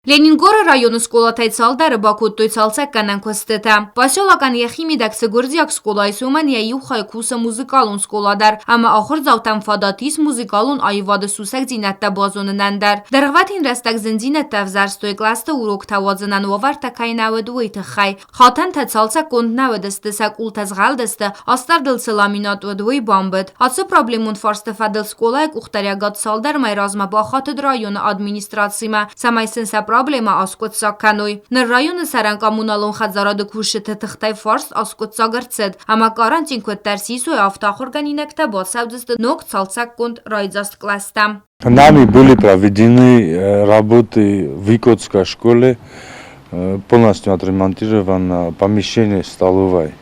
Ленингоры районы скъолатӕй цалдӕры бакодтой цалцӕггӕнӕн куыстытӕ. Поселокӕн йӕхи мидӕг цы гуырдзиаг скъола ис, уымӕн йӕ иу хай кусы музыкалон скъола дӕр ӕмӕ ахуырдзаутӕм фадат ис музыкалон аивады сусӕгдзинӕдтӕ базонынӕн дӕр. Дӕргъвӕтин рӕстӕг зындзинӕдтӕ ӕвзӕрстой кълӕсты уроктӕ уадзынӕн уавӕртӕ кӕй нӕ уыд, уый тыххӕй. Хатӕнтӕ цалцӕггонд нӕ уыдысты, сӕ къултӕ згъӕлдысты, астӕрдыл цы ламинат уыд, уый бамбыд. Ацы проблемон фарсты фӕдыл скъолайы къухдариӕгад цалдӕр мӕй размӕ бахатыд районы администрацимӕ, цӕмӕй сын сӕ проблемӕ аскъуыддзаг кӕной. Ныр районы цӕрӕн коммуналон хӕдзарады кусджыты тыхтӕй фарст аскъуыддзаг ӕрцыд, ӕмӕ карантин куыддӕр сисой, афтӕ ахуыргӕнинӕгтӕ бацӕудзысты ног цалцӕггонд райдзаст кълӕстӕм. Нами были проведены работы в Икотской школе, полностью отремонтировано помещение столовой.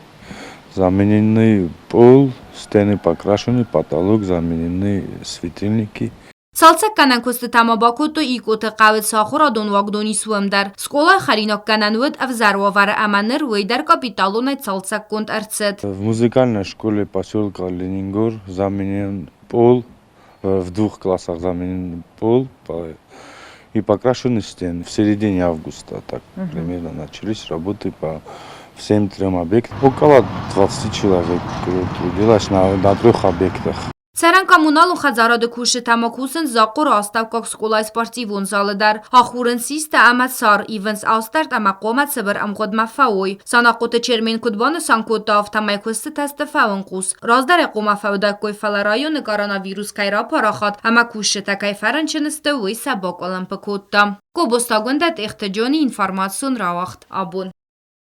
Заменены пол, стены покрашены, потолок, заменены светильники. Цалцӕггӕнӕн куыстытӕ ма бакодтой Икъоты хъӕуы цы ахуырадон уагдон ис, уым дӕр. Скъолайы хӕринаггӕнӕн уыд ӕвзӕр уавӕры ӕмӕ ныр уый дӕр капиталонӕй цалцӕггонд ӕрцыд. В музыкальной школе поселка Ленингор заменен пол, в двух классах заменен пол и покрашены стены. В середине августа так примерно начались работы по всем трем объектам. Около 20 человек трудилось на трех объектах. Цӕрӕн коммуналон хӕдзарады кусджытӕ ма кусынц Захъхъоры астӕуккаг скъолайы спортивон залы дӕр. Ахурынц систӕ ӕмӕ цар, ивынц астӕрд ӕмӕ хъуамӕ цыбыр ӕмгъуыдмӕ фӕуой. Санахъоты Чермен куыд банысан кодта, афтӕмӕй куыстытӕ сты фӕуынхъус. Раздӕр ӕй хъуамӕ фӕуыдаиккой, фӕлӕ районы коронавирус кӕй рапарахат ӕмӕ кусджытӕ кӕй фӕрынчын сты, уый сӕ бакъуылымпы кодта. Гобозтагондӕ Тъехты Джони информацион рауагъд абон.